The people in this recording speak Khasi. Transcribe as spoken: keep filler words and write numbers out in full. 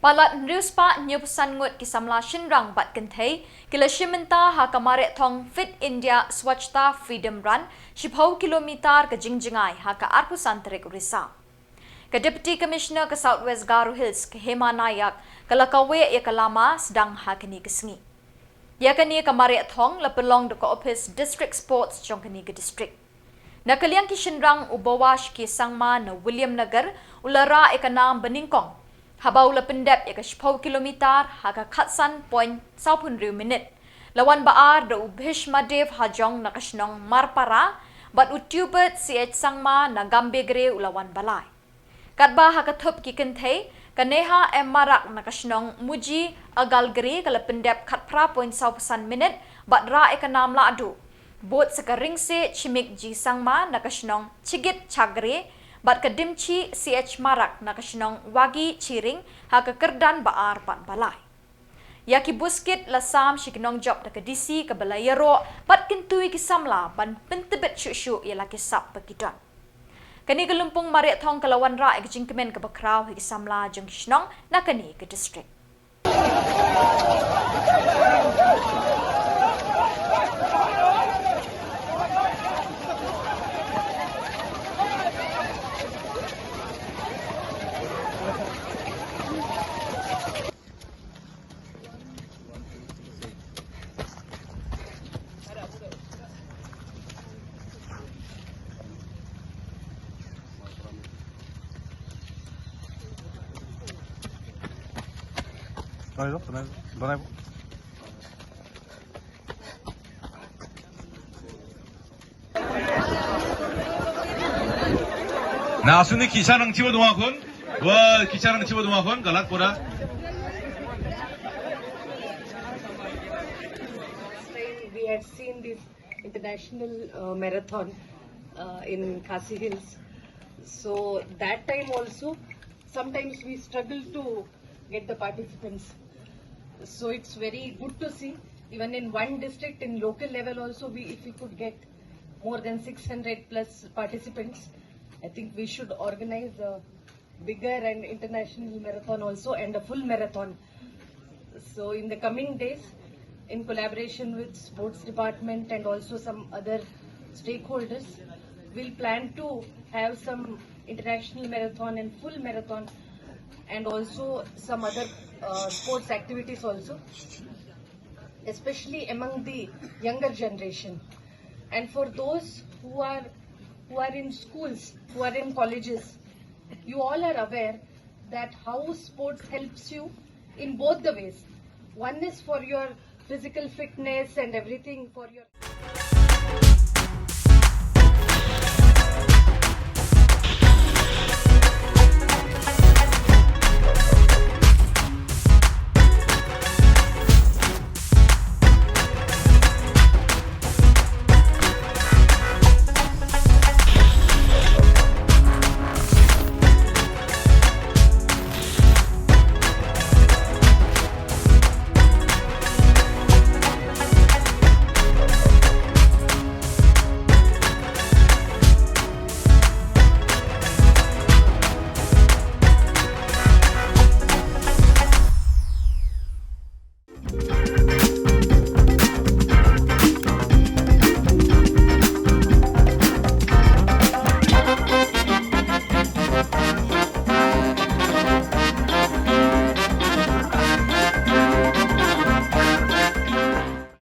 Palat hynriew spah hynñiew phew san ngut ki samla shynrang bad kynthei ki la shim bynta ha ka mareh thong Fit India Swachhata Freedom Run, shiphew kilometer ka jingjngai ha ka arphew san tarik u Risaw. Ka Deputy Commissioner ka South West Garo Hills, ka Hema Nayak, ka la kaweh ïa ka lama sdang ha kane ka sngi. Ïa kane ka mareh thong la pynlong da ka ophis District Sports jong kane ka district. Na ka liang ki shynrang, u Bawash K Sangma na Williamnagar u la rah ïa ka nam banyngkong haba u la pyndep ïa ka shiphew kilometer ha ka khatsan point sawphew hynriew minit. La wan ba ar da u Bhishmadev Hajong na ka shnong Marpara bad u Tubert C H Sangma na Gambegre u la wan ba lai. Katba ha ka thup ki kynthei, ka Neha M Marak na ka shnong Muji Agalgre ka la pyndep khatphra point sawphew san minit bad rah ïa ka nam lahduh bud sa ka Ringse Chimik G Sangma na ka shnong Chigit Chagre bad ka Dimchi C H Marak na ka shnong Wagi Chiring ha ka kyrdan ba ar bad ba lai. Ïa ki buskit la sam sha ki nongjop da ka D C kaba la ïaroh bad kyntu ïa ki samla ban pyntbit shuh shuh ïa la ki sap ba ki don. Kane ka lympung mareh thong ka la wanrah ïa ka jingkmen kaba khraw ha ki samla jong ki shnong na kane ka district. Na suni kicha nang chiwa dua khun. Wa kicha nang chiwa dua khun, galat pura. Last time we had seen this international uh, marathon uh, in Khasi Hills. So that time also, sometimes we struggle to get the participants. So it's very good to see, even in one district, in local level also, we if we could get more than six hundred plus participants, I think we should organize a bigger and international marathon also and a full marathon. So in the coming days, in collaboration with sports department and also some other stakeholders, we'll plan to have some international marathon and full marathon and also some other uh, sports activities also, especially among the younger generation. And for those who are who are in schools, who are in colleges, you all are aware that how sports helps you in both the ways. One is for your physical fitness and everything for your